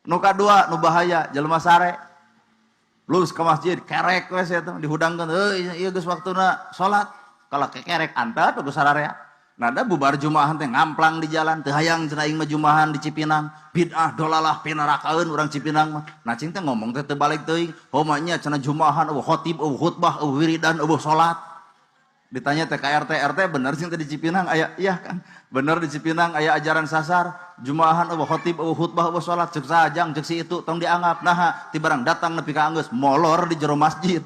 Nu kadua nu bahaya, jelema sare. Lulus ke masjid, kerek we sia teh dihudangkeun, euy, ieu geus waktuna salat. Kalau kekerek antep ku sararea. Nah, da bubar jumahan teh ngamplang di jalan, teu hayang cenah aing mah jumahan di Cipinang, bid'ah dolalah pinarakaeun urang Cipinang mah. Nah, cing teh ngomong teh teu balik teuing, homa nya cenah jumahan eueuh khotib, eueuh khutbah, eueuh wiridan, eueuh salat. Ditanya teh ka RT, RT bener cing teh di Cipinang aya, iya kan? Bener di Cipinang aya ajaran sasar, jumahan eueuh khotib, eueuh khutbah, eueuh salat, ceuk sajang, ceuk si itu tong dianggap. Naha, ti barang datang nepi ka anggeus molor di jero masjid.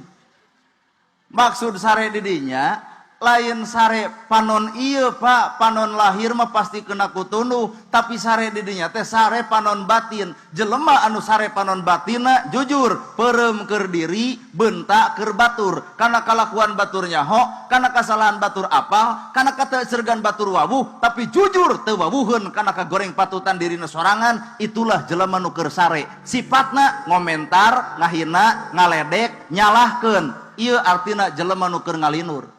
Maksud sare didinya lain sare panon iya Pak, panon lahir mah pasti kena kutunduh, tapi sare didinya teh sare panon batin. Jelema anu sare panon batina jujur perem keur diri, bentak keur batur, karena kalakuan batur nyaho, karena kesalahan batur apal, karena katesergan batur wawuh, tapi jujur teu wawuheun karena kagoreng patutan dirina sorangan. Itulah jelema nu keur sare. Sifatna ngomentar, ngahina, ngaledek, nyalahkeun. Ieu artina jelema nu keur ngalinur.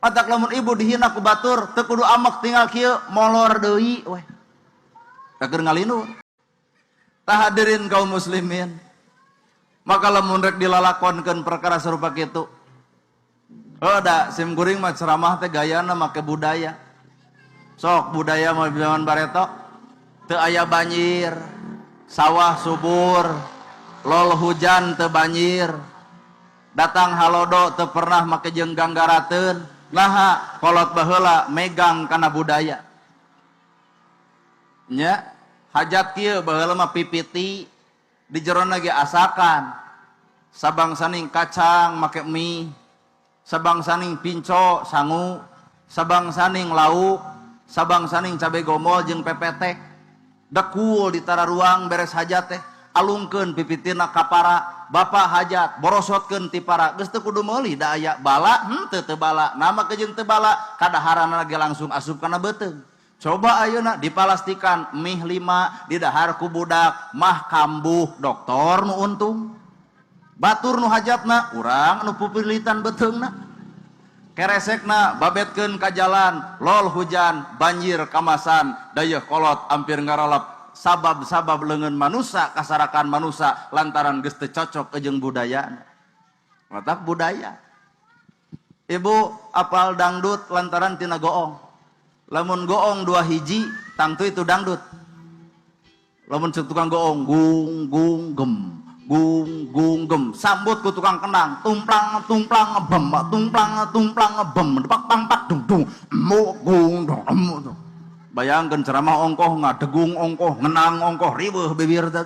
Matak lamun ibu dihina ku batur, teu kudu amek, tinggal kieu molor deui weh. Keur ngalinur. Tah, hadirin kaum muslimin. Maka lamun rek dilalakonkeun perkara serupa kitu. Oh, da sim kuring mah ceramah teh gayana make budaya. Sok budaya mah zaman bareto teu aya banjir, sawah subur, lol hujan teu banjir. Datang halodo teu pernah make jeung ganggarateun. Naha? Kolot baheula megang kana budaya. Nya, hajat kieu baheula mah pipiti di jero ge asakan. Sabangsaning kacang make mie, sabangsaning pinco sangu, sabangsaning lauk, sabangsaning cabe gomol jeung pepetek. Dekul di tararuang beres hajat teh, alungkeun pipitina kapara, bapak hajat borosotkeun ti para, geus teu kudu meuli da aya bala henteu teu bala, nama kejeung teu bala, kadaharanna ge langsung asup kana beuteung. Coba ayeuna dipalastikan mie 5 didahar ku budak mah kambuh, doktor nu untung, batur nu hajatna, urang nu pupilitan beuteungna. Keresekna babetkeun ka jalan, lol hujan banjir kamasan, dayeuh kolot hampir ngaralap. Sabab-sabab leungeun manusa kasarakan manusa lantaran geus teu cocok jeung budaya. Matak budaya. Ibu apal dangdut lantaran tina goong. Lamun goong dua hiji tangtu itu dangdut. Lamun cek tukang goong gung gung gem gung gung gem, sambut ku tukang kendang tumplang tumplang bem tumplang tumplang bem pak pang pak dung dung emu gung dong emu dung. Bayangkan ceramah ongkoh, ngadegung ongkoh, ngenang ongkoh, riweuh bibir teh.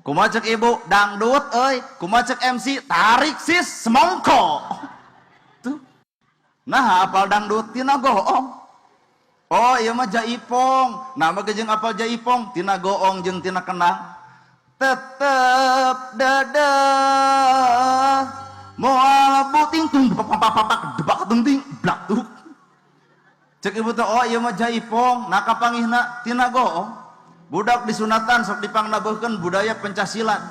Kumaha cek ibu? Dangdut euy. Kumaha cek MC? Tarik sis semongko. Tuh. Nah, apal dangdut tina goong. Oh, ieu mah jaipong. Nah, mah jeung apal jaipong tina goong jeung tina kendang. Tetep dedeh moal buting tung pak pak pak pak debak tung ting blak tuh. Cek ibu teh, oh, ieu mah jaipong. Nah, kapangihna tina goong. Budak disunatan sok dipangnabeuhkeun budaya pencak silat.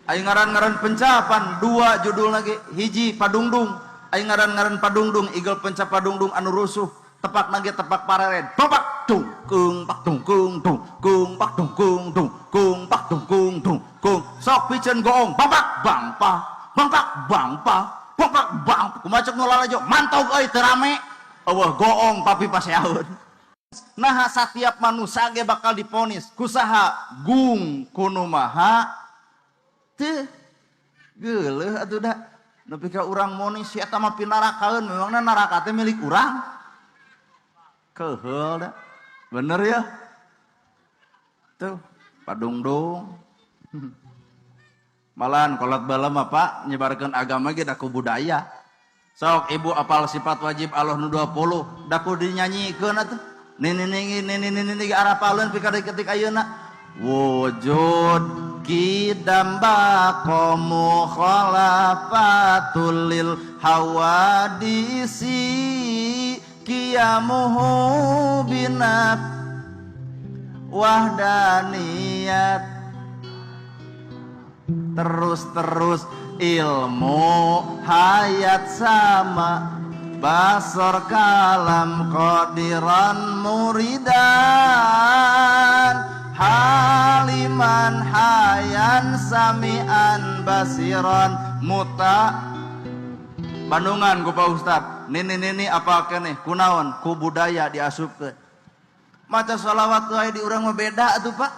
Ayo ngaran-ngaran pencapan dua judul lagi, hiji padungdung. Ayo ngaran-ngaran padungdung, igel pencap padungdung anu rusuh, tepak nage tepak pareren, bapak dung kung pak dung kung dung kung pak dung kung dung kung pak dung kung dung kung. Sok piceun goong, bapak bang pa bang pak bang pa bang pak bang. Kumaha cek nu lalajo? Mantog euy, teu rame. Eueuh goong papi paseaeun. Nah, setiap manusia ge bakal diponis kusaha gung kuno maha teu geuleuh atuh da nepi ka urang monis si eta mah pinarakaeun. Memangna neraka teh milik urang? Keheul da, bener ya tuh padungdung. Malahan kolot baheula mah, Pak, nyebarkeun agama ge da ku budaya. Sok ibu apal sifat wajib Allah nu 20, da ku dinyanyikeun atuh. Nini nini nini nini nini arapaleun pika ketik ayeuna. Wujud kidam baqa mukhalafatul lil hawadisi qiyamuhu binat wahdaniyat. Terus-terus ilmu hayat sama basor kalam qadiran muridan. Halimun. Daiman hayan samian basiran muta. Bandungan ku Pak Ustad, nini nini apa keneh kunaon ku budaya diasupkeun. Maca sholawat wae di urang mah beda tuh, Pak.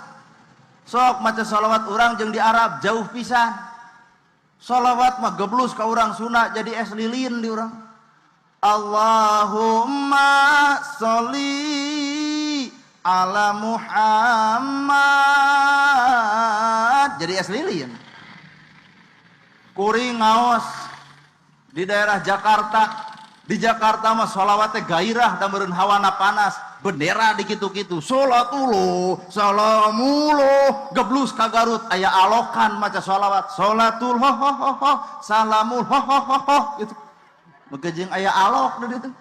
Sok maca sholawat urang jeung di Arab jauh pisan. Sholawat mah geblus ka urang Sunda jadi es lilin di urang. Allahumma sholli ala Muhammad, jadi es lilin. Kuring ngaos di daerah Jakarta. Di Jakarta mah sholawatnya gairah, da meureun hawana panas, bendera dikitu-kitu, sholatullah salamullah. Geblus ka Garut, aya alokan maca sholawat, sholatul ho ho ho ho salamul ho ho ho ho gitu. Megejeng aya alok di ditu.